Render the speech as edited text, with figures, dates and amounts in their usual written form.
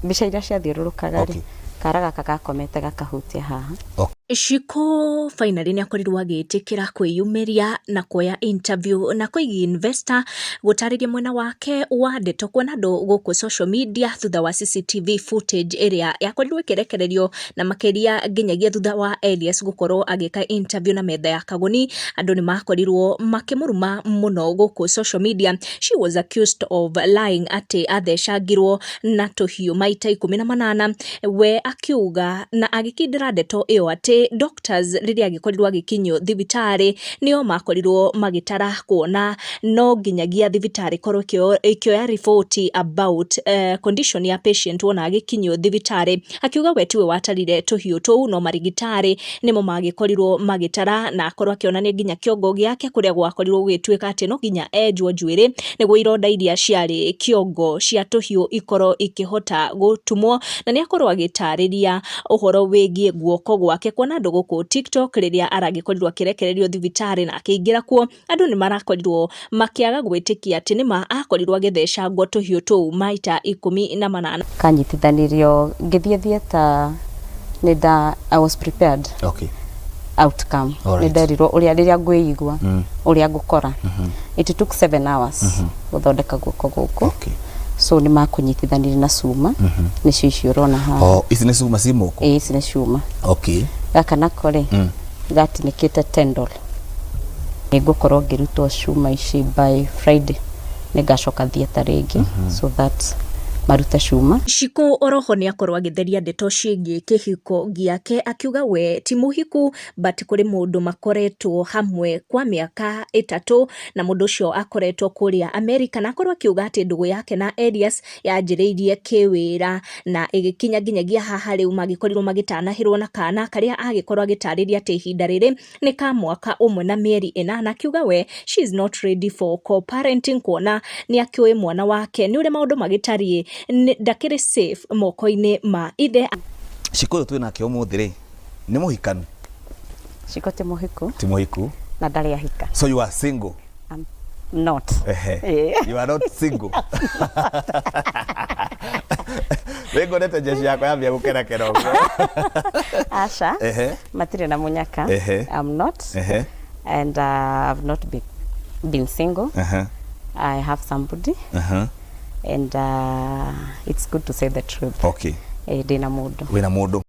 Mbica iria ciathiũrũrũkaga rĩ, kara gaka gakomete gakahutia haha. Shiko finally nĩ akorirwo agĩtĩkĩra kwĩyumĩria na kuoya interview na Koigi Investor gũtarĩria mwena wake wa ndeto kuona andũ gũkũ social media thutha wa CCTV footage ĩrĩa yakorirwo ĩkĩrekererio na makĩria nginyagia thutha wa Elias gũkorwo agĩka interview na metha ya Kagoni, andũ nĩ makorirwo makĩmũruma mũno gũkũ social media. She was accused of lying atĩ athecangirwo na tũhiũ maita 18, we akiuga na agĩkindĩra ndeto ĩyo atĩ doctors rĩrĩa agĩkorirwo agĩkinyio thibitarĩ nĩo makorirwo magĩtara, kuona no nginyagia thibitarĩ ĩkorwo ĩkĩoya riboti about condition ya patient wona agĩkinyio thibitarĩ. Akiuga we tiwe watarire tũhiũ tũu, no marigitari nĩmo magĩkorirwo magĩtara, na akorwo akĩonania nginya kĩongo gĩake kũrĩa gwakorirwo gũgĩtuĩka atĩ no nginya enjwo njuĩrĩ nĩguo ironda iria ciarĩ kĩongo cia tũhiũ ikorwo ikĩhota gũtumwo. Na nĩ akorwo agĩtarĩria ũhoro wĩgiĩ guoko gwake, kuona andũ gũkũ TikTok rĩrĩa aragĩkorirwo akĩrekererio thibitarĩ na akĩingĩra kuo, andũ nĩ marakorirwo makĩaga gwĩtĩkia atĩ nĩma akorirwo agĩthecangwo tũhiũ tũu maita 18. Kanyitithanirio ngĩthiĩ theatre nĩ nda I was prepared outcome. Nĩ nderirwo ũrĩa rĩrĩa ngwĩigua, ũrĩa ngũkora. It took 7 hours gũthondeka guoko gũkũ. So nĩ makũnyitithanirie na cuma, nĩcio icio ũrona haha. Oh, ici nĩ cuma ci moko? Ĩĩ, ici nĩ cuma. Gaka nako rĩ, gatinĩkĩte tendon. Nĩ ngũkorwo ngĩrutwo cuma ici by Friday. Nĩ ngacoka theatre rĩngĩ so that marute cuma. Shiko oroho nĩ akorwo agĩtheria ndeto ciĩgiĩ kĩhiko gĩake, akiuga we ti mũhiku but kũrĩ mũndũ makoretwo hamwe kwa mĩaka 3, na mũndũ ũcio akoretwo kũrĩa America, na akorwo akiuga atĩ ndũgũ yake na Elias yanjĩrĩirie kĩwĩra na ĩgĩkinya nginyagia haha rĩu magĩkorirwo magĩtanahĩrwo na kana karĩa agĩkorwo agĩtarĩria atĩ ihinda rĩrĩ nĩ ka mwaka 1 na mĩeri 8, akiuga we she is not ready for co-parenting, kuona nĩ akĩũĩ mwana wake nĩ ũrĩa maũndũ magĩtariĩ ndakĩrĩ safe moko-inĩ ma ithe. Shiko ũyũ twĩ nake ũmũthĩ rĩ, nĩ mũhikanu? Shiko ti mũhiku. Ti mũhiku. Na ndarĩ ahika. So you are single? I'm not. Ehe. Ĩĩ. You are not single. Nĩnguonete jeshi yakwa yambia gũkerakera ũguo. Aca. Matirĩ na mũnyaka. I'm not. And I've not been single. I have somebody. And it's good to say the truth. Ndĩna mũndũ. Wĩna mũndũ.